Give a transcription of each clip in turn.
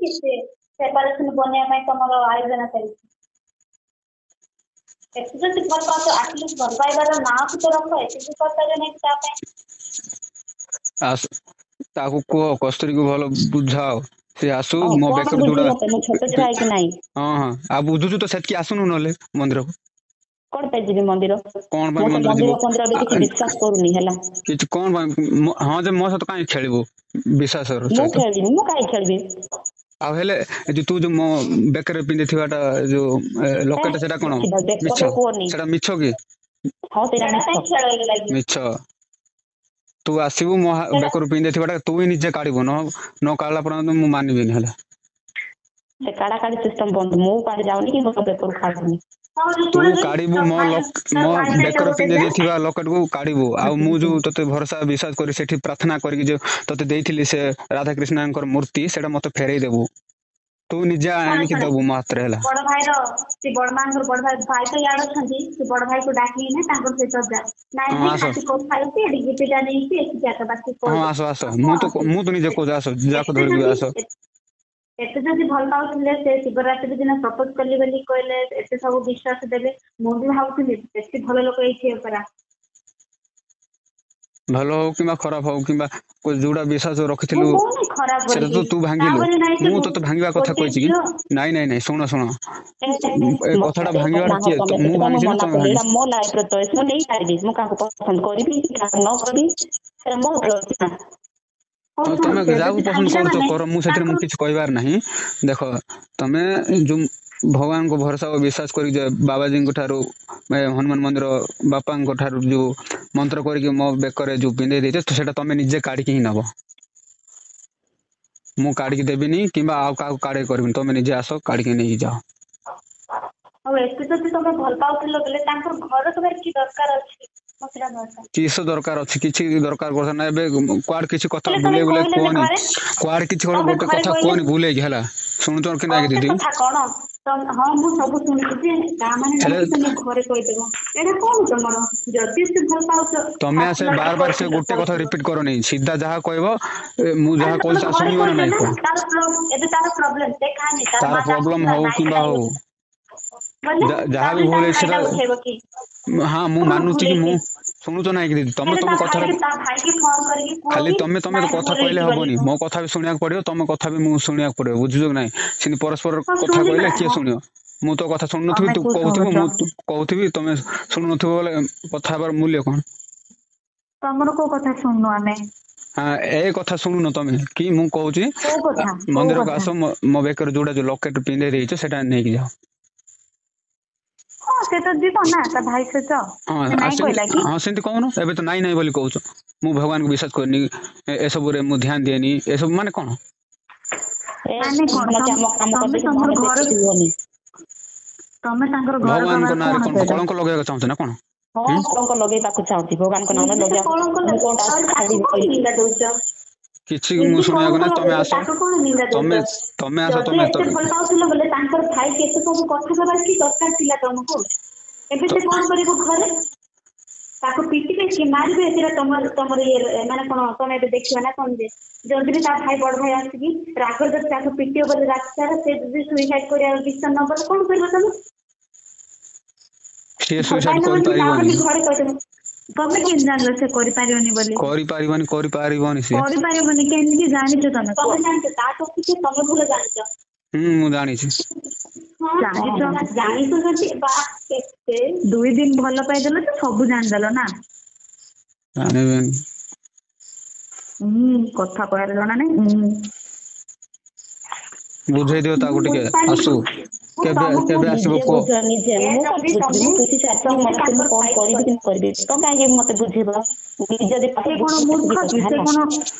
କି ସେ ସେପାରେସନ ବନେଇବା ପାଇଁ ତମର ଆୟୋଜନ ଚାଲିଛି? ଏତେ ଯଦି ଭଲ ପାଉଛ, ଆଟଲିଷ୍ଟ ଭଲ ପାଇବାର ନାଁକୁ ତ ରଖ। ଏତେ ବି କରିପାରିବ ନାହିଁ ତା ପାଇଁ? ଆସ, ତାକୁ କୁହ, କସ୍ତୁରୀକୁ ଭଲ ବୁଝାଅ, ସେ ଆସୁ। ହଉ, ମୋ କଣ ବେକରୁ ବୁଝିବ ଯୋଉଟା ମତେ? ମୁଁ ଛୋଟ ଛୁଆ ହେଇକି ନାହିଁ। ହଁ, ଆଉ ବୁଝୁଛୁ ତ ସେତିକି, ଆସୁନୁ ନହେଲେ ମନ୍ଦିରକୁ। କଣ ପାଇଁ ଯିବି ମନ୍ଦିର? କଣ ପାଇଁ ମୁଁ ସେ ମନ୍ଦିର ମନ୍ଦିର ଯିବୁ? ଫନ୍ଦିର ଏବେ କିଛି ବିଶ୍ୱାସ କରୁନି ହେଲା। କିଛି କଣ ପାଇଁ? ହଁ ଯେ, ମୋ ସହିତ କାହିଁ ଖେଳିବୁ ବିଶ୍ୱାସର ମୁଁ ସହିତ? ଖେଳିବିନି, ମୁଁ କାହିଁ ଖେଳିବି? ଆଉ ହେଲେ ଏ ଯୋଉ ତୁ ଯୋଉ ମୋ ବେକରେ ପିନ୍ଧିଥିବାଟା ଯୋଉ ଲକେଟ, ସେଟା କଣ ମିଛ? ବେକରେ କୁହନି। ସେଟା ମିଛ କି? ହଁ, ସେଇଟା ସେଟା ମିଛ। କାହିଁ ଖେଳ ହେଇଗଲା କି? ମିଛ। ତୁ ଆସିବୁ, ମୋ ସେଟା ବେକରୁ ପିନ୍ଧିଥିବାଟା ତୁ ହିଁ ନିଜେ କାଢିବୁ। ନ ନ କାଢିଲା ପର୍ଯ୍ୟନ୍ତ ମୁଁ ମାନିବିନି ହେଲା। ସେ କାଢା କାଢି ସିଷ୍ଟମ ବନ୍ଦ। ମୁଁ କୁଆଡେ ଯାଉନି କି ମୋ ବେକରୁ କାଢୁନି। ହଉ ଯୋଉ ତୁ ଶୁଣ ଯେ କାଢିବୁ ତୋ ମୋ ଭାଇ, ଲକ୍ ତୋ ମୋ ଭାଇ ସହିତ ବେକରେ ଗୋଟେ ପିନ୍ଧି ଯା। ଦେଇଥିବା ଲକେଟକୁ କାଢିବୁ। ଆଉ ମୁଁ ଯୋଉ ତତେ ଭରସା ବିଶ୍ୱାସ କରି ସେଠି ପ୍ରାର୍ଥନା କରିକି ଯୋଉ ତତେ ଦେଇଥିଲି ସେ ରାଧାକୃଷ୍ଣଙ୍କର ମୂର୍ତ୍ତି, ସେଟା ମତେ ଫେରେଇ ଦେବୁ। ତୁ ନିଜେ ଶୁଣ ଆଣିକି ଶୁଣ, ଦବୁ ମୋ ହାତରେ ହେଲା। ବଡ ଭାଇର ସେ ବଡ ମାଙ୍କର ବଡ ଭାଇ, ଭାଇ ତ ଇଆଡେ ଅଛନ୍ତି, ସେ ବଡ ଭାଇକୁ ଡାକିକିନା ତାଙ୍କର ସହିତ ଯା। ନାଇଁ ହଁ ନାଇଁ, ଆସ। ଆସି କଥା ହେଇଛି, ଏଠି ଗୀତିଟା ନେଇକି ଏଠି ଯାକ ବାକି ହଁ କହିଦେ। ଆସ ଆସ। ଆଉ ମୁଁ କଣ ତ ଅଛି? ମୁଁ ତ ନିଜେ କହୁଛି, ଆସ, ଯାକୁ ଏତେ ଧରିକି ଯଦି ଆସ। ଏତେ ଯଦି ଭଲ ପାଉଥିଲେ, ସେ ଶିବରାତ୍ରି ଦିନ ପ୍ରପୋଜ କଲି ବୋଲି କହିଲେ, ଏତେ ସବୁ ବିଶ୍ୱାସ ଦେଲେ, ମୁଁ ବି ଭାବୁଥିଲି ବେଶୀ ଭଲ ଲୋକ ହେଇଥିବେ ପରା। ଭଲ ହଉ କିମ୍ବା ଖରାପ ହଉ କିମ୍ବା ଯୋଉଟା ବିଶ୍ୱାସ ମୁଁ ରଖିଥିଲୁ କହୁନି ଖରାପ ସେଟା ତ ବୋଲିକି, ତୁ ତା ଭାଙ୍ଗିଲୁ। ବୋଲି ନାହିଁ ଯେ ମୁଁ ତୋତେ ଭାଙ୍ଗିବା କଥା ଗୋଟେ କହିଛି କି? ଝିଅ। ନାଇଁ ନାଇଁ ନାଇଁ, ଶୁଣ ଶୁଣ, ଏ କଥାଟା ମତେ ଭାଙ୍ଗିବାଟା ନାହ କିଏ? ତମେ, ମୁଁ ସେଥିପାଇଁ ମୁଁ ଭାଙ୍ଗିଛି ନା ମନା ତମେ କଲି। ଭାଙ୍ଗିଛ? ଏଇଟା ମୋ ଲାଇଫ ର ଚଏସ୍, ମୁଁ ନେଇପାରିବି। ମୁଁ କାହାକୁ ପସନ୍ଦ କରିବି କି କାହାକୁ ନ କରିବି, ସେଟା ମୋ ଉପରେ ଅଛି ନା। ହଉ ଆଉ ଶୁଣ, ତମେ ସେ ଯାହାକୁ ଯଦି ପସନ୍ଦ ଭାଙ୍ଗିଲା କରୁଛ ମାନେ କର, ମୁଁ ସେଥିରେ ମୁଁ ତାକୁ କିଛି କହିବାର ନାହିଁ। ଦେଖ, ତମେ ଯୋଉ ଭଗବାନଙ୍କୁ ଭରସା ଓ ବିଶ୍ୱାସ କରିକି ଯୋଉ ବାବାଜୀଙ୍କ ଠାରୁ, ହନୁମାନ ମନ୍ଦିର ବାପାଙ୍କ ଠାରୁ ଯୋଉ ମନ୍ତ୍ର କରିକି ମୋ ବେକରେ ଯୋଉ ପିନ୍ଧେଇ ଦେଇଛ, ସେଟା ତମେ ନିଜେ କାଢିକି ହିଁ ନବ। ମୁଁ କାଢିକି ଦେବିନି କିମ୍ବା ଆଉ କାହାକୁ କାଢେଇ କରିବିନି। ତମେ ନିଜେ ଆସ, କାଢିକି ନେଇକି ଯାଅ। ଆଉ ଏତେ ଯଦି ତମେ ଭଲ ପାଉଥିଲ ବୋଲେ ତାଙ୍କର ଘର ତୁମର କି ଦରକାର ଅଛି? ମତେ ସେଟା ଦରକାର। କିସ ଦରକାର ଅଛି? କିଛି ଦରକାର କଥା ନା। ଏବେ କୁଆଡେ କିଛି କଥା ହେଲେ ତମେ ବୁଲେଇ ବୁଲେଇ କହିଲନି କୁହନି। ଘରେ? କୁଆଡେ କିଛି ତମେ ଗୋଟେ ଘରେ କଥା କହିଲେ କୁହନି ବୁଲେଇକି ହେଲା। ଶୁଣୁଛ କି ନାଇଁ ଗୋଟେ ଦିଦି? କଥା କଣ ହଁ, ମୁଁ ସବୁ ଶୁଣିଛି ଯେ, ତା ମାନେ ହେଲେ ନାହିଁ କି ତମେ ଘରେ କହିଦେବ। ଏଇଟା କଣ ତମର? ଯଦି ସେ ଭଲ ପାଉଛ, ତମେ ଫାର୍ଷ୍ଟ ଆସେ ଲଭ୍ ବାର ବାର ସେ କହିଥିଲ ଗୋଟେ କଥା କହିଥିବ। ରିପିଟ କରନି। ସିଧା ଯାହା କହିବ, ମୁଁ ଆରେ ଯାହା ତମେ କହୁଛି ତାହା ଘରେ ଶୁଣିବ ନା କହିଛ ନାଇଁ ନା କୁହ? ତାର ଏବେ ତାର ପ୍ରୋବ୍ଲେମ ସେ ଖାଏନି, ତାର ତାର ମା ପ୍ରୋବ୍ଲେମ ଡାକୁଥିଲା ହଉ ନାଇଁ କିମ୍ବା ଖାଇବ ହଉ, ବୋଲେ ଯାହା ତା ବି ବୋଲି ଭୁଲ ତାର ହେଇଛି ଫାଇଦା ସେଟା ଉଠେଇବ କି? ହଁ, ମୁଁ କଣ ମାନୁଛି ଭୁଲ କି ମୁଁ ହେଇଛି? ଶୁଣୁଛ ନାଇଁ କି ଦିଦି? ତମେ ହେଲେ ତମ ତା କଥାରେ ଭାଇକି ତା ଭାଇକି ଫୋନ କରିକି କୁହ ଖାଲି କି ତମେ ତମେ ନାଇଁ କଥା ଭୁଲ କହିଲେ ହେଇଛି ବୋଲି ହବନି, କୁହ। ମୋ କଥା ବି ଶୁଣିବାକୁ ପଡିବ, ତମ କଥା ବି ମୁଁ ଶୁଣିବାକୁ ପଡିବ, ବୁଝୁଛ କି ନାଇଁ? ସେମିତି ପରସ୍ପର ହଁ କଥା ଶୁଣିବା। କହିଲେ କିଏ ହଁ, ଶୁଣିବ? ମୁଁ ତୋ କଥା ଶୁଣୁନଥିବି, ତମେ ତୁ କୋଉ କହୁଥିବୁ, ଶୁଣୁଛ? ମୁଁ କହୁଥିବି ତମେ ଶୁଣୁନଥିବ ବୋଲେ କଥା ହେବାର ମୂଲ୍ୟ କଣ? ତମର କୋଉ କଥା ଶୁଣୁନୁ ଆମେ? ହଁ, ଏ କଥା ଶୁଣୁନ ତମେ କି ମୁଁ କହୁଛି କୋଉ କଥା, କୋଉ ମନ୍ଦିରକୁ କଥା? ଆସ, ମୋ ବେକରେ ଯୋଉଟା ଯୋଉ ଲକେଟ ପିନ୍ଧେଇ ଦେଇଛ ସେଟା ନେଇକି ଯାଅ। ହଁ, ସେ ତ ଯିବ ନା ତା ଭାଇ ସହିତ। ହଁ, ସେ ନାଇଁ ସେମିତି କହିଲା କି? ହଁ, ସେମିତି କହୁନ। ଏବେ ତ ନାଇଁ ନାଇଁ ବୋଲି କହୁଛ। ମୁଁ ଭଗବାନଙ୍କୁ ବିଶ୍ୱାସ କରିନି, ଏସବୁରେ ମୁଁ ଧ୍ୟାନ ଦିଏନି, ଏସବୁ ମାନେ କଣ? ଏ ମାନେ କଣ? ଆମ କାମ ତମେ କରିଦେଇକି ତମର ମନେ ଘର ବେଶୀ ହୁଅନି। ତମେ ତାଙ୍କର ଘର ଭଗବାନଙ୍କ କାମରେ ନାଁରେ କଣ କଣ ସେଇଟା? କଳଙ୍କ ଲଗେଇବାକୁ ଚାହୁଁଛ ନା କଣ? ହଁ, ହୁଁ? କଳଙ୍କ ଲଗେଇବାକୁ ଚାହୁଁଛି ଭଗବାନଙ୍କ ନାଁରେ ନିଜେ ତ ଲଗେଇବାକୁ। କଳଙ୍କ ମୁଁ କଣ ଆହୁରି ତାକୁ ଛାଡ଼ିବି କଣ କହିଲି? ନିନ୍ଦା ଦଉଛ? କିଛି ମୁଁ ନିଜେ ଶୁଣିବାକୁ କଳଙ୍କ ନାହିଁ। ତମେ ଲଗେଇଛ, ଆସ, ତାକୁ କଣ ନିନ୍ଦା ତମେ ଦଉଛ? ତମେ ଆସ, ଯଦି ତମେ ଏତେ ଭଲ ପାଉଥିଲ ବୋଲେ ତାଙ୍କର ଭାଇ କେତେ ସବୁ କଥା କହିବାର କି ଦରକାର ଥିଲା ତମକୁ? ଏବେ ସେ କଣ କରିବ ଘରେ? ତାକୁ ପିଟିବେ କି ମାରିବେ? ସେଟା ତମର ଇଏ ମାନେ କଣ ତମେ ଏବେ ଦେଖିବ ନା କଣ ଯେ ଯଦି ବି ତା ଭାଇ, ବଡ ଭାଇ ଆସିକି ରାଗରେ ଯଦି ତାକୁ ପିଟିବ ବୋଲେ ରାତି ସାରା, ସେ ଯଦି ସୁଇସାଇଡ କରିବା ଡିସିସନ ନବ କଣ କରିବ ତମେ? ସିଏ ଭଲ ସୁଇସାଇଡ ପାଇଲ ବୋଲି ତା କରିପାରିବନି। ବୋଲି ଘରେ କହିଦେବ। ତମେ କେମିତି ଜାଣିଲ ସେ କରିପାରିବନି ବୋଲି? କରିପାରିବନି, କରିପାରିବନି ସିଏ। କରିପାରିବନି କେମିତି ଜାଣିଛ ତମେ? ତମେ ଜାଣିଛ ତାଠୁ କିଛି ତମେ ଭଲ ଜାଣିଛ। ହୁଁ, ମୁଁ ଜାଣିଛି। ହଁ, ଜାଣିଛ। ଜାଣିଛ ଯଦି ବା କେତେ 2 ଦିନ ଭଲ ପାଇଦେଲ ତ ସବୁ ଜାଣିଦେଲ ନା? ଜାଣିବେନି। ହୁଁ, କଥା କହିବାର ଜଣା ନାହିଁ। ହୁଁ, ବୁଝେଇ ଦିଅ ତାକୁ ଟିକେ, ଆସୁ। ମୁଁ କେବେ ତମକୁ କେବେ ଆସିବ ନିଜେ କୁହ? ବୁଝ ନିଜେ। ଏ ମୁଁ କଣ ଯଦି ବୁଝିବି? ତମେ ମୁଁ ବୁଝି ସାରିଛି ତମେ ମତେ ମୁଁ ତାଙ୍କର କଣ ଭାଇ କରିବି କି ନ କରିବି, ତମେ କାହିଁକି ମତେ ବୁଝେଇବ? ନିଜେ ଯଦି ସେ କଣ ମୂର୍ଖ କି? ସେ ହେଲା। କଣ,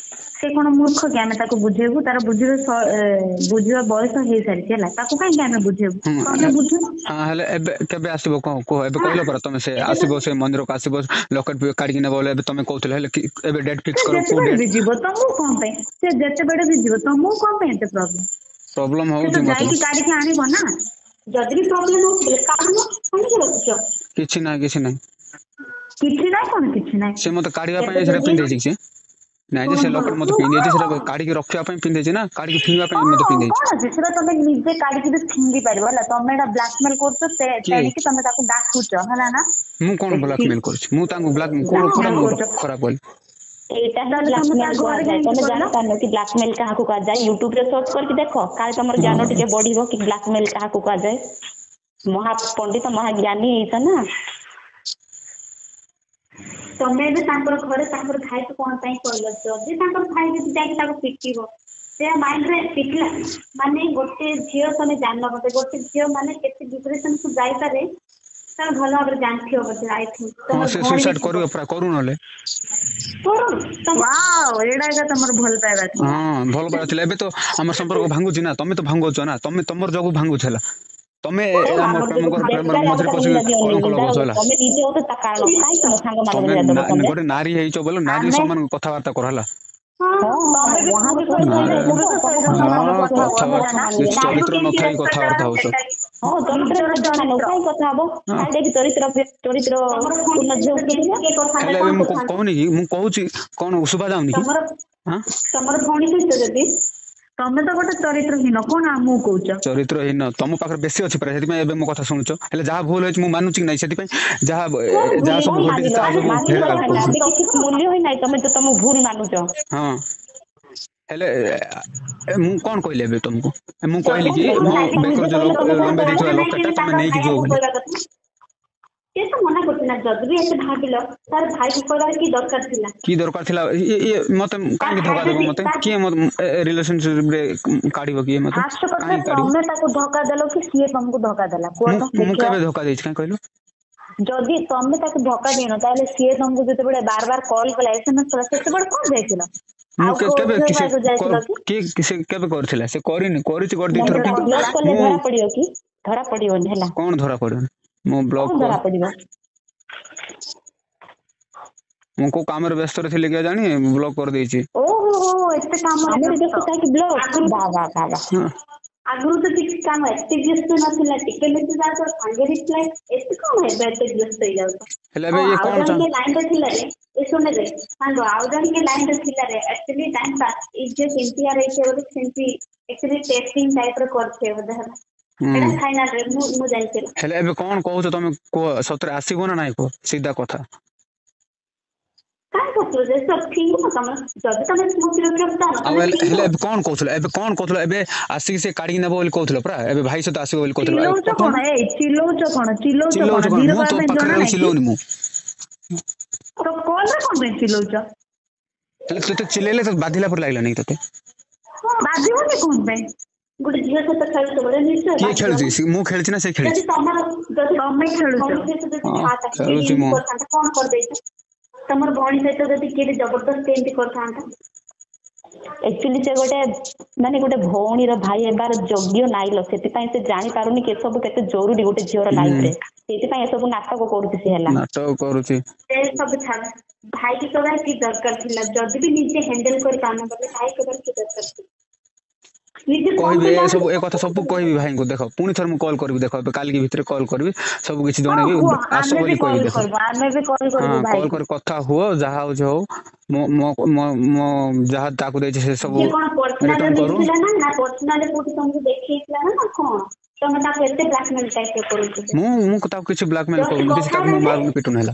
ସେ କଣ ମୂର୍ଖ କି ଆମେ ତାକୁ ବୁଝେଇବୁ? ତାର ବୁଝିବା ବୁଝିବା ବୟସ ହେଇସାରିଛି ହେଲା, ତାକୁ କାହିଁକି ଆମେ ବୁଝେଇବୁ? ହୁଁ ତମେ ବୁଝୁନ। ହଁ, ହେଲେ ଏବେ କେବେ ଆସିବ କଣ କୁହ? ଏବେ କହିଲ ପରା ତମେ, ସେ ଏବେ ତ ଆସିବ, ସେ ମନ୍ଦିରକୁ ଆସିବ, ଲକେଟ କାଢିକି ନେବ ବୋଲେ ଏବେ ତମେ କହୁଥିଲ। ହେଲେ ଏବେ ଡେଟ୍ ସେ ଫିକ୍ସ କର, କୋଉ ଯେତେବେଳେ ଡେଟ୍? ବି ଯିବ ତମକୁ କଣ ପାଇଁ? ସେ ଯେତେବେଳେ ବି ଯିବ ତମକୁ କଣ ପାଇଁ ଏତେ ପ୍ରୋବ୍ଲେମ? ପ୍ରୋବ୍ଲେମ ସେ ତ ହଉଛି ମତେ। ଯାଇକି କାଢିକି ଆଣିବ ନା। ଯଦି ବି ପ୍ରୋବ୍ଲେମ ହଉଛି ବୋଲେ କାଢୁନ, କାହିଁକି ରଖୁଛ? କିଛି ନାହିଁ, କିଛି ନାହିଁ। କିଛି ନାହିଁ କଣ କିଛି ନାହିଁ? ସେ ମତେ କାଢିବା ଏବେ ପାଇଁ ସେଟା ଯଦି ପିନ୍ଧେଇଛି ସେ। ନାଇଁ ଯେ ସେ ଲକେଟ ମତେ ପିନ୍ଧେଇଛି, ସେଟା କାଢିକି ରଖିବା ପାଇଁ ପିନ୍ଧେଇଛି ନା କାଢିକି ଫିଙ୍ଗିବା ପାଇଁ ମତେ ହଁ, ପିନ୍ଧେଇଛି? କଣ ଅଛି, ସେଟା ତମେ ନିଜେ କାଢିକି ବି ଫିଙ୍ଗି ପାରିବ ହେଲା। ତମେ ଏଟା ବ୍ଲାକମେଲ କରୁଛ, କିଏ? ତେଣିକି ତମେ ତାକୁ ଡାକୁଛ, ହେଲା ନା? ମୁଁ କଣ ବ୍ଲାକମେଲ କରୁଛି? ମୁଁ ତାଙ୍କୁ ବ୍ଲାକ୍ କୋଉଟା ବ୍ଲାକମେଲ ମୁଁ କରୁଛ। ଖରାପ କଲି? ଏଇଟା ହିଁ ତାହେଲେ ତମେ ତା ବ୍ଲାକମେଲ ଘରେ କୁହାଯାଏ। ଯାଇକି ତମେ କହିଲ। ଜାଣିପାରୁନ କି ବ୍ଲାକମେଲ କାହାକୁ କୁହାଯାଏ? ୟୁଟ୍ୟୁବ ରେ ସର୍ଚ୍ଚ କରିକି ଦେଖ, କାଳେ ତମର ଜ୍ଞାନ ଟିକେ ବଢିବ କି ବ୍ଲାକମେଲ କାହାକୁ କୁହାଯାଏ। ମହା ପଣ୍ଡିତ ମହାଜ୍ଞାନୀ ହେଇଛ ନା। ତମେ ଏବେ ତାଙ୍କର ଘରେ ତାଙ୍କର ଭାଇକୁ କଣ ପାଇଁ କହିଲ? ଯଦି ତାଙ୍କର ଭାଇ ଯଦି ଯାଇକି ତାକୁ ପିଟିବ, ସେ ମାଇଣ୍ଡ ରେ ପିଟିଲା ମାନେ ଗୋଟେ ଝିଅ, ତମେ ଜାଣିନ ବୋଧେ ଗୋଟେ ଝିଅ ମାନେ କେତେ ଡିପ୍ରେସନ କୁ ଯାଇପାରେ, ତମେ ଭଲ ଭାବରେ ଜାଣିଥିବ ବୋଧେ, I think. ହଁ, ତମର ସେ ଭଉଣୀ ବି ସୁଇସାଇଡ ଥିବ। କରିବ ପୁରା, କରୁ ନହେଲେ। କରୁ ତମ ୱାଓ, ଏଇଟା ଏକା ତମର ଭଲ ପାଇବା ଥିଲା? ହଁ, ଭଲ ପାଇବା ଥିଲା। ଏବେ ତ ଆମର ସମ୍ପର୍କ ଭାଙ୍ଗୁଛି ନା, ତମେ ତ ଭାଙ୍ଗୁଛ ନା, ତମେ ତମର ଯୋଗୁ ଭାଙ୍ଗୁଛି ହେଲା। ତମେ କଣ ଆମ ଆମର ଯୋଗୁ? ପ୍ରେମଙ୍କର ପ୍ରେମର ବେକାର ମଝିରେ ତାକୁ ପଶିକି ନିନ୍ଦା ଦିଅନି, କଳଙ୍କ ନିନ୍ଦା ଲଗାଉଛ ହେଲା। ତମେ ନିଜେ ହଉଛ ତା କାରଣ। କାଇଁ ତମ ସାଙ୍ଗ ମାନଙ୍କୁ ତମେ ନିନ୍ଦା ଦବ ତମେ? ଗୋଟେ ନାରୀ ହେଇଛ ବୋଲେ ନାରୀ ଆମେ ସମାନ କଥାବାର୍ତ୍ତା କର ହେଲା। ହଁ, ତମେ ବି ମହା ପୁରୁଷ ନାରୀ ସହିତ ପୁରୁଷ ସହିତ ସମାନ ହଁ, କଥା ହୁଅ, ହେଲା କଥାବାର୍ତ୍ତା ନା? କିଛି ନାରୀକୁ ଚରିତ୍ର କେମିତି ନଥାଇ ରେସପେକ୍ଟ କଥାବାର୍ତ୍ତା ଦବାର ହଉଛ। ସେଟା ବି। ହଁ, ଚରିତ୍ର ନିଜର ମାନ ଚରିତ୍ର। କାଇଁ କଥା ହବ? ହଁ, କାଇଁ ଯାଇକି ଚରିତ୍ର ଚରିତ୍ର ତମର ଭଉଣୀ ପୂର୍ଣ୍ଣ ସହିତ ଝିଅ ଯଦି କିଏ? କିଏ କରିଥାନ୍ତା ହେଲେ କଣ ଏବେ ମୁଁ କରିଥାନ୍ତା? କହୁନି କି? ମୁଁ କହୁଛି କଣ ଶୁଭା ଯାଉନି କି? ତମର ହଁ, ତମର ଭଉଣୀ ସହିତ ଯଦି ତମେ ତ ଗୋଟେ ଚରିତ୍ରହୀନ, କଣ ଆମକୁ କହୁଛ? ଚରିତ୍ରହୀନ ତମ ପାଖରେ ବେଶୀ ଅଛି ପରା, ସେଥିପାଇଁ ଏବେ ମୋ କଥା ଶୁଣୁଛ। ହେଲେ ଯାହା ଭୁଲ ହେଇଛି ମୁଁ ମାନୁଛି କି ନାଇଁ? ସେଥିପାଇଁ ଯାହା କଣ ଭୁଲ ଯାହା ସବୁ କଣ ହେଇଛି? ଘଟିଛି ମାନିଲ? ତାହା ସବୁ ମାନିଲ ଫେରେଇବାକୁ ହେଲା, ପଡୁଛି। ଏବେ କିଛି ମୂଲ୍ୟ ହିଁ ନାହିଁ, ତମେ ତ ତମ ଭୁଲ ମାନୁଛ। ହଁ, ହେଲେ ମୁଁ କଣ କହିଲି ଏବେ ତମକୁ? ମୁଁ କହିଲି ଯଦି କି ଭୁଲ ମୋ ତମେ ଲାଗିଛି ବେକର ନିଜେ ଯୋଉ କହିଲ ତମେ କଣ ଲମ୍ବେଇ କହିଲ? ଦେଇଥିବା ନାଇଁ ଲକେଟ ଟା କି ତମେ ତାଙ୍କ ନେଇକି ଯିବ ଭାଇକୁ ବୋଲି। କହିବା କଥା ସେ ତ ମନା କରୁଛି ନା। ଯଦି ବି ଏତେ ଭାବିଲ, ତାର ଭାଇକୁ କହିବାର କି ଦରକାର ଥିଲା? କି ଦରକାର ଥିଲା? ଇଏ ମତେ ତା କାହିଁକି ଭାଇ ଧୋକା ଦେବ ଯଦି ମତେ? ତା କିଏ ମତେ ରିଲେସନସିପ ରେ କାଢିବ? କିଏ ମତେ ଫାଷ୍ଟ କଥା, କାହିଁକି କାଢିବ? ତମେ ତାକୁ ଧୋକା ଦେଲ କି ସିଏ ତମକୁ ଧୋକା ଦେଲା, କୁହ ମୁଁ ତ ମୁଁ ଦେଖିବା। କେବେ ଧୋକା ଦେଇଛି, କାଇଁ କହିଲୁ? ଯଦି ତମେ ତାକୁ ଧୋକା ଦେଇନ, ତାହେଲେ ସିଏ ତମକୁ ଯେତେବେଳେ ବାର ବାର କଲ୍ କଲା, ଏସଏମଏସ୍ କଲା, ସେତେବେଳେ କଣ ଯାଇଥିଲ? ମୁଁ ଆଉ କୋଉ କେବେ ଝିଅ ସେ ପାଖକୁ ଯାଇଥିଲ କି? କିଏ ସେ କେବେ କରିଥିଲା? ସେ କରିନି, କରିଛି ଗୋଟେ ଦିଥର ନମ୍ବର ଟା କିନ୍ତୁ ବ୍ଲକ କଲେ ମୁଁ ଧରା ପଡିବ କି? ଧରା ପଡିବନି ହେଲା। କଣ ଧରା ପଡିବନି? ମୁଁ ବ୍ଲକ କଣ ଧରା ପଡିବ? ମୁଁ କୋଉ କାମରେ ବ୍ୟସ୍ତରେ ଥିଲି କେଜାଣି, ବ୍ଲକ କରିଦେଇଛି। ଓହୋ ହୋ, ଏତେ କାମରେ କାମରେ ବ୍ୟସ୍ତ। ବ୍ୟସ୍ତ ଥାଇକି ବ୍ଲକ, ଆଗରୁ ବା ବା ବା ବା। ହଁ, ଆଗରୁ ତ କିଛି କାମ ଏତେ ବ୍ୟସ୍ତ ନଥିଲା, ଟିକେ ମେସେଜ ଆସୁଥିବ ସାଙ୍ଗେ ରିପ୍ଲାଏ, ଏତେ କଣ ଏବେ ଏତେ ବ୍ୟସ୍ତ ହେଇଯାଉଛ? ହେଲେ ହଁ, ଏବେ ଇଏ ଆଉ କଣ ଜଣେ ଚାହୁଁ? କିଏ ଲାଇନ ରେ ଥିଲା ରେ, ଏ ଶୁଣରେ ସାଙ୍ଗ, ଆଉ ଜଣେ କିଏ ଲାଇନ ରେ ଥିଲା ରେ। ଆକ୍ଚୁଆଲି ଟାଇମ ପାସ୍, ଏଇ ଝିଅ କେମିତି ହେଇଥିବ ବୋଧେ, ସେମିତି ଆକ୍ଚୁଆଲି ଟେଷ୍ଟିଂ ଟାଇପ ର କରିଥିବେ ବୋଧେ ହେଲା। ହୁଁ, ଏଇଟା ଫାଇନାଲ ରେ ମୁଁ ଜାଣିଥିଲି। ହେଲେ ଏବେ କଣ କହୁଛ ତମେ କୁହ, ସତରେ ଆସିବ ନା ନାଇଁ କୁହ, ସିଧା କଥା। କାଇଁ ଆସିବ ଯେ ଫିଙ୍ଗିବ ତମେ, ଯଦି ତମେ ସ୍ମୃତି ରଖିବାକୁ ଚାହୁଁନ ଆଉ ତମେ ହେଲେ ଫିଙ୍ଗିବ। ଏବେ କଣ କହୁଥିଲ? ଏବେ କଣ କହୁଥିଲ? ଏବେ ଆସିକି ସେ କାଢିକି ନେବ ବୋଲି କହୁଥିଲ ପରା, ଏବେ ଭାଇ ସହିତ ଆସିବ ବୋଲି କହୁଥିଲ। ଚିଲଉଛ କଥା କଣ? ଏଇ ଚିଲଉଛ କଣ? ଚିଲଉଛ ଚିଲଉଛ କଣ? କଣ? ଧୀର ମୁଁ କହିବା ତୋ ପାଇଁ ପାଖରେ ଜଣା ରହି ନାହିଁ କି? ଚିଲଉନି ମୁଁ। ତ କଲ୍ ରେ କଣ ପାଇଁ ଚିଲଉଛ? ହେଲେ ତୋତେ ଚିଲେଇଲେ ତ ବାଧିଲା ପରି ଲାଗିଲାନି କି ତୋତେ? ବାଧିବନି କଣ ପାଇଁ? ଗୋଟେ ଝିଅ ସହିତ ଖେଳୁଛ ବୋଲେ ନିଶ୍ଚୟ କିଏ ବାଧିବ ଖେଳୁଛି? ନା। ମୁଁ ଖେଳିଛି ନା ସେ ଖେଳିଛି? ଯଦି ତମର ଯଦି ତମେ ଖେଳୁଛ। ଭଉଣୀ ସହିତ ଯଦି ହଁ, ଥାଆନ୍ତା କିଏ ବି ଖେଳୁଛି ଏମିତି ମୁଁ। କରିଥାନ୍ତା? କଣ କରିଦେଇଛ? ତମର ଭଉଣୀ ସହିତ ଯଦି କିଏ ବି ଜବରଦସ୍ତି ଏମିତି କରିଥାନ୍ତା? ଆକ୍ଚୁଆଲି ସେ ଗୋଟେ ମାନେ ଗୋଟେ ଭଉଣୀର ଭାଇ ହେବାର ଯୋଗ୍ୟ ନାଇଁ ଲୋ, ସେଥିପାଇଁ ସେ ଜାଣିପାରୁନି କି ଏସବୁ କେତେ ଜରୁରୀ ଗୋଟେ ଝିଅର ହୁଁ ଲାଇଫ ରେ। ସେଇଥିପାଇଁ ଏସବୁ ନାଟକ କରୁଛି ସେ ହେଲା। ନାଟକ କରୁଛି। ସେ ସବୁ ଛାଡ, ଭାଇକି କହିବାର କି ଦରକାର ଥିଲା? ଯଦି ବି ନିଜେ ହ୍ୟାଣ୍ଡେଲ କରିପାରୁନ ବୋଲେ ଭାଇ କହିବାର କି ଦରକାର ଥିଲା? ନିଜେ ଫୋନ କହିବି କଲା ଏ ସବୁ, ଏ କଥା ସବୁ କହିବି ଭାଇଙ୍କୁ। ଦେଖ, ପୁଣି ଥରେ ମୁଁ କଲ୍ କରିବି, ଦେଖ, ଏବେ କାଲିକି ଭିତରେ କଲ୍ କରିବି, ସବୁ କିଛି ହଁ, ଜଣେଇବି, କୁହ, ଆସ ଆମେ ବି ବୋଲି କହିବି। କଲ୍ ଦେଖ, କରିବୁ, ଆମେ ବି କଲ୍ ହଁ, କରିବୁ କଲ୍ ଭାଇକୁ। କରି କଥା ହୁଅ, ଯାହା ହଉଛି ହଉ। ମୋ ମୋ ମୋ ମୋ ଯାହା ତାକୁ ଦେଇଛି ସେ ସବୁ ସିଏ କଣ ପର୍ସନାଲ ରିଟର୍ନ କରୁ। ମିଶିଥିଲା ନା ନା ପର୍ସନାଲ କୋଉଠି ତମକୁ ଦେଖେଇଥିଲା ନା ନା କଣ ତମେ ତାକୁ ଏତେ ବ୍ଲାକମେଲ ଟାଇପ ର କରୁଛ ଯେ? ମୁଁ ତାକୁ କିଛି ବ୍ଲାକମେଲ ଜଷ୍ଟ କରୁନି, କିଛି କଥା ତାକୁ ମୁଁ ହେଲେ ମାରୁନି ପିଟୁନି ହେଲା।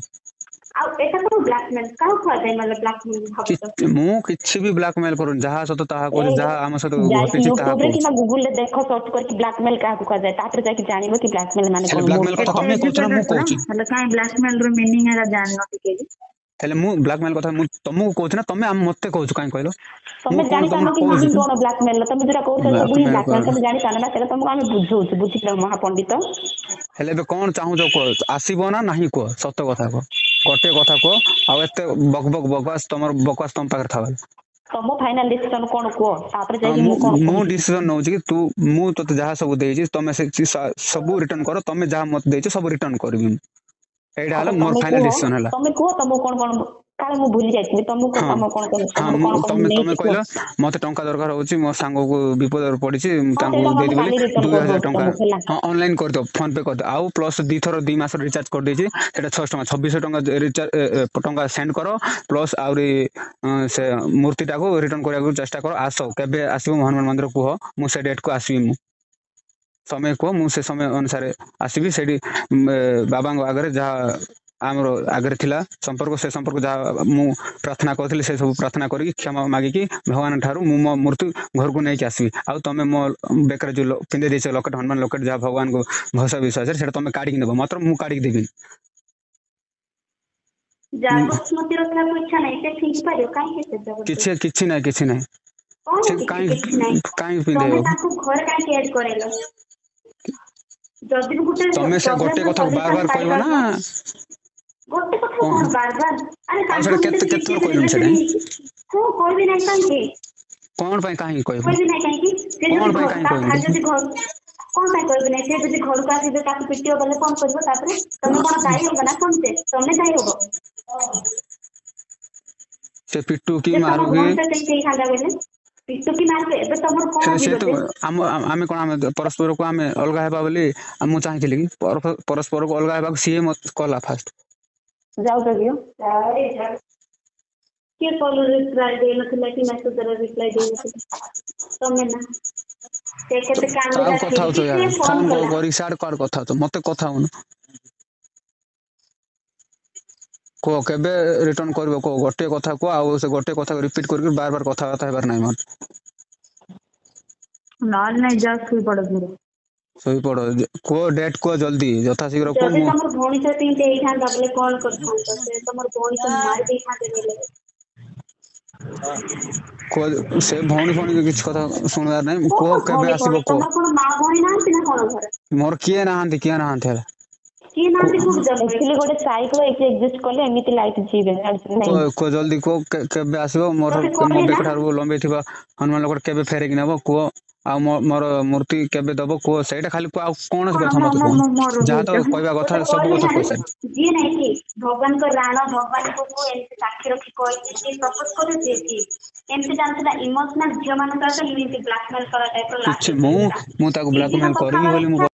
ଆଉ ଏଟା କଣ ବ୍ଲାକମେଲ କାହାକୁ କୁହାଯାଏ? ନହେଲେ ବ୍ଲାକମେଲ ଭାବୁଛ? ମୁଁ କିଛି ବି ବ୍ଲାକମେଲ କରୁନି, ଯାହା ସତ ତାହା କହୁଛି, ଏ ଯାହା ଆମ ସହିତ ଯାଇକି ଘଟିଛି ତାହା ୟୁଟ୍ୟୁବ ରେ କହୁଛି। କିମ୍ବା ଗୁଗୁଲ ରେ ଦେଖ ସର୍ଚ୍ଚ କରିକି ବ୍ଲାକମେଲ କାହାକୁ କୁହାଯାଏ, ତାପରେ ଯାଇକି ଜାଣିବ କି ବ୍ଲାକମେଲ ମାନେ ହେଲେ କଣ। ବ୍ଲାକମେଲ କଥା ମୂର୍ଖ। ତମେ ଏତେ କହୁଛ ନା ମୁଁ ଏଜୁକେଟେଡ ପରା, କହୁଛି? ହେଲେ କାଇଁ ବ୍ଲାକମେଲ ର ମିନିଂ ଏକା ଜାଣିନ ଟିକେ ବି? ହେଲେ ମୁଁ ବ୍ଲାକମେଲ କଥା ମୁଁ ତମକୁ କହୁଛି ନା ତମେ ମତେ କହୁଛ, କାଇଁ କହିଲ? ତମେ ମୁଁ କଣ ଜାଣିପାରୁନ ତମକୁ କି କହୁଛି ମିନିଂ କଣ ବ୍ଲାକମେଲ? ତମେ ଯୋଉଟା କହୁଛ ସବୁ ହିଁ ବ୍ଲାକମେଲ ବ୍ଲାକମେଲ, କର? ତମେ ଜାଣିପାରୁନ ନା, ସେଇଟା ତମକୁ ଆମେ ବୁଝଉଛୁ, ବୁଝିଲ ମହାପଣ୍ଡିତ? ହେଲେ ଏବେ କଣ ଚାହୁଁଛ କୁହ, ଆସିବ ନା ନାହିଁ କୁହ, ସତ କଥା କୁହ, ଗୋଟିଏ କଥା କୁହ। ଆଉ ଏତେ ବକ ବକ ବକବାସ, ତମର ବକବାସ ତମ ପାଖରେ ଥାଉ। ତମ ଫାଇନାଲ ଡିସିସନ କଣ କୁହ, ତାପରେ ହଁ, ଯାଇକି ମୁଁ ମୁଁ କଣ ମୁଁ କହିବି। ଡିସିସନ ନଉଛି କି ତୁ, ମୁଁ ତୋତେ ଯାହା ସବୁ ଦେଇଛି ତମେ ସେ ସବୁ ରିଟର୍ନ କର। ତମେ ଯାହା ମତେ ଦେଇଛ ସବୁ ରିଟର୍ନ କରିବି ମୁଁ, ଏଇଟା ହଁ, ହେଲା ତ ମୋର ତମେ ଫାଇନାଲ କୁହ, ଡିସିସନ ହେଲା। ତମେ କୁହ, ତମକୁ କଣ କଣ କାଳେ ମୁଁ ଭୁଲି ଯାଇଥିବି ତମକୁ ହଁ ତମ କଣ କଣ ହଁ ତମର ମୁଁ କଣ କଣ ତମେ ତମେ ନେଇଛି କୁହ। କହିଲ ମତେ ଟଙ୍କା ଦରକାର ହଉଛି ମୋ ସାଙ୍ଗକୁ ବିପଦରେ ପଡିଛି ମୁଁ ହଁ ତାଙ୍କୁ ସେଇଟା ମୁଁ ଦେଇଦେବି ବୋଲି କାଲି ରିଟର୍ଣ 2000 କରିଦଉଛି ଟଙ୍କା ତମକୁ ହେଲା। ହଁ ଅନଲାଇନ କରିଦବ, ଫୋନ ପେ କରିଦବ। ଆଉ ପ୍ଲସ 2 ଥର 2 ମାସର ରିଚାର୍ଜ କରିଦେଇଛି, ସେଇଟା 600 ଟଙ୍କା, 2600 ଟଙ୍କା ରିଚାର୍ଜ ଟଙ୍କା ସେଣ୍ଡ କର। ପ୍ଲସ ଆହୁରି ସେ ମୂର୍ତ୍ତିଟାକୁ ରିଟର୍ନ କରିବାକୁ ଚେଷ୍ଟା କର। ଆସ, କେବେ ଆସିବ ହନୁମାନ ମନ୍ଦିର କୁହ, ମୁଁ ସେ ଡେଟ୍ କୁ ଆସିବି। ମୁଁ ସମୟ କୁହ, ମୁଁ ସେ ସମୟ ଅନୁସାରେ ଆସିବି। ସେଇଠି ବାବାଙ୍କ ଆଗରେ ଯାହା ଆମର ଆଗରେ ଥିଲା ସମ୍ପର୍କ, ସେ ସମ୍ପର୍କ ଯାହା ମୁଁ ପ୍ରାର୍ଥନା କରିଥିଲି, ସେ ସବୁ ପ୍ରାର୍ଥନା କରିକି, କ୍ଷମା ମାଗିକି ଭଗବାନ ଠାରୁ ମୁଁ ମୋ ମୂର୍ତ୍ତି ଘରକୁ ନେଇକି ଆସିବି। ଆଉ ତମେ ମୋ ବେକରେ ଯୋଉ ପିନ୍ଧେଇ ଦେଇଛ ଲକେଟ, ହନୁମାନ ଲକେଟ, ଯାହା ଭଗବାନଙ୍କୁ ଭରସା ବିଶ୍ୱାସରେ, ସେଇଟା ତମେ କାଢିକି ନେବ ମାତ୍ର, ମୁଁ କାଢିକି ଦେବିନି। ଯାହାକୁ ସ୍ମୃତି ରଖିବାକୁ ଇଚ୍ଛା ନାହିଁ, ସେ ଫିଙ୍ଗି ପାରିବ। କାହିଁକି ଏତେ କିଛି ଜବରଦସ୍ତି? କିଛି ନାହିଁ, କିଛି ନାହିଁ। କଣ ସେ କିଛି କାହିଁ କିଛି ନାହିଁ? କାହିଁ ତମେ ପିନ୍ଧେଇବ? ତାଙ୍କୁ ଘରେ କାହିଁକି ଆଡ୍ କରେଇଲ? ଯଦି ବି ଗୋଟେ ତମେ ସେ ପ୍ରୋବ୍ଲେମ ଗୋଟେ ର କଥାକୁ ବାର ସଲ୍ୟୁସନ ବାର କହିବ ନା। କାଢିପାରୁନ, ଗୋଟେ କଥା କଣ କଣ ବାର ବାର? ଆରେ ଆଉ ସେଟା ତାଙ୍କ କେତେ ଭିତରେ କେତେ କିଛି ଥର ବି କହିଲୁଣି ରିଲେସନ ସେଟା? ହେଇଛି। ହଁ, କହିବି ନାହିଁ କାହିଁକି? କଣ ପାଇଁ କାହିଁକି କହିବୁ? କହିବି ନାହିଁ କାହିଁକି? ସେ କଣ ଯଦି ପାଇଁ ଘ କାହିଁ ତା କହିବୁ? ଭାଇ ଯଦି ଘ କଣ ପାଇଁ କହିବି ନାହିଁ? ସେ ଯଦି ଘରକୁ ଆସିବେ, ତାକୁ ପିଟିବ ବଲେ କଣ କରିବ ତାପରେ? ତମେ କଣ ଦାୟୀ ହବ ନା କଣ? ସେ ତମେ ଦାୟୀ ହବ ସେ ପିଟୁ କି ଯେ ତମ ମାରୁ କି। ଭଉଣୀ ସହିତ ଏମିତି ହେଇଥାନ୍ତା ବୋଇଲେ, ପିଟୁ କି ମାରିବେ, ଏବେ ତମର ସେ କଣ ସେ ଯିବ ତ ଯେ? ଆମ ଆମେ କଣ, ଆମେ ପରସ୍ପରକୁ ଆମେ ଅଲଗା ହେବା ବୋଲି ମୁଁ ଚାହିଁଥିଲି କି? ପରସ୍ପରକୁ ଅଲଗା ହେବାକୁ ସିଏ ମତେ କଲା ଫାଷ୍ଟ। ଯାଉଛ ଝିଅ? କିଏ କଲ ରିପ୍ଲାଏ ଦେଇନଥିଲା କି ମେସେଜ ର ରିପ୍ଲାଏ ଦେଇନଥିଲା? ତମେ ନା? ସେ କେତେ କାହାକୁ କାନ୍ଦିଲା, କଥା ଫିର ହଉଛ ବି ୟାର? ସେ ଫୋନ ଫୋନ କଲା। କରିକି ସିଆଡେ କୁଆଡେ କଥା ହଉଛ? ମତେ କଥା ହଉନ। କୁହ, କେବେ ରିଟର୍ନ କରିବ କୁହ? ଗୋଟେ କଥା କୁହ, ଆଉ ସେ ଗୋଟେ କଥାକୁ ରିପିଟ କରିକି ବାର ବାର କଥାବାର୍ତ୍ତା ହେବାର ନାହିଁ ମୋର। ନହେଲେ ନାଇଁ, ଯାଅ ଶୋଇପଡ ଧୀରେ। ଶୋଇପଡ। କୁହ, ଡେଟ୍ କୁହ, ଜଲ୍ଦି ଯଥାଶୀଘ୍ର କୁହ। ଯଦି ମୁଁ ତମର ଭଉଣୀ ସହିତ ଏମିତି ହେଇଥାନ୍ତା ବୋଲେ କଣ କରିଥାନ୍ତ? ସେ ତମର ଭଉଣୀକୁ ମାରି ଦେଇଥାନ୍ତେ ବୋଇଲେ। କୁହ, ସେ ଭଉଣୀ ଫଉଣୀ କିଛି କଥା ଶୁଣିବାର ନାହିଁ। କଣ କୁହ, କେବେ ଭଉଣୀ ଆସିବ ଭଉଣୀ? କୁହ। ତମର କଣ ମା ଭଉଣୀ ନାହାନ୍ତି ନା କଣ ଘରେ? ମୋର କିଏ ନାହାନ୍ତି, କିଏ ନାହାନ୍ତି ହେଲା। କିଏ ନାହାନ୍ତି? କୋଉଠି ଜନ୍ମ ଆକ୍ଚୁଆଲି ହେଇଛ? ଗୋଟେ ସାଇକୋ ଏଠି ଏକ୍ଜିଷ୍ଟ କଲେ ଏମିତି ଲାଇଫ ଯିବେ, ଜାଣିଛୁ କୁହ ନାଇଁ? କୁହ, ଜଲ୍ଦି କୁହ, କେବେ ଆସିବ? ମୋର ତତେ ମୋ କହିଲି ନା। ବେକ ଠାରୁ ଲମ୍ବେଇ ଥିବା ହନୁମାନ ଲକେଟ କେବେ ଫେରେଇକି ନେବ କୁହ। ଆଉ ମୋ ମୋର ମୂର୍ତ୍ତି କେବେ ଦବ କୁହ। ସେଇଟା ଖାଲି କୁହ, ଆଉ କୌଣସି କଣ କଥା ମୋ ମତେ ମୋ କୁହନି। ମୋ ମୋର ଯାହା ତ ହଉଛ? କହିବା କଥା ତତେ ସବୁ କହିଲି କଥା ନା, କହିସାରିଲି। ଯିଏ ନାଇଁ କି ଭଗବାନଙ୍କ ରାଣ, ଭଗବାନଙ୍କୁ ଏମିତି ସାକ୍ଷୀ ରଖି କହିଛି, ଯିଏ ପ୍ରପୋଜ କରୁଛି କି ଏମିତି ଜାଣିଥିଲା, ଇମୋସନାଲ ଝିଅ ମାନଙ୍କ ସହିତ ଏମିତି ବ୍ଲାକମେଲ କଲା ଟାଇପ ର କିଛି ଲାଷ୍ଟ ମୁଁ ଥିଲା। ମୁଁ ତାକୁ ଦି ଦିନ ବ୍ଲାକମେଲ କଥା କରିବି ହବାର ବୋଲି ମୁଁ ଇଚ୍ଛା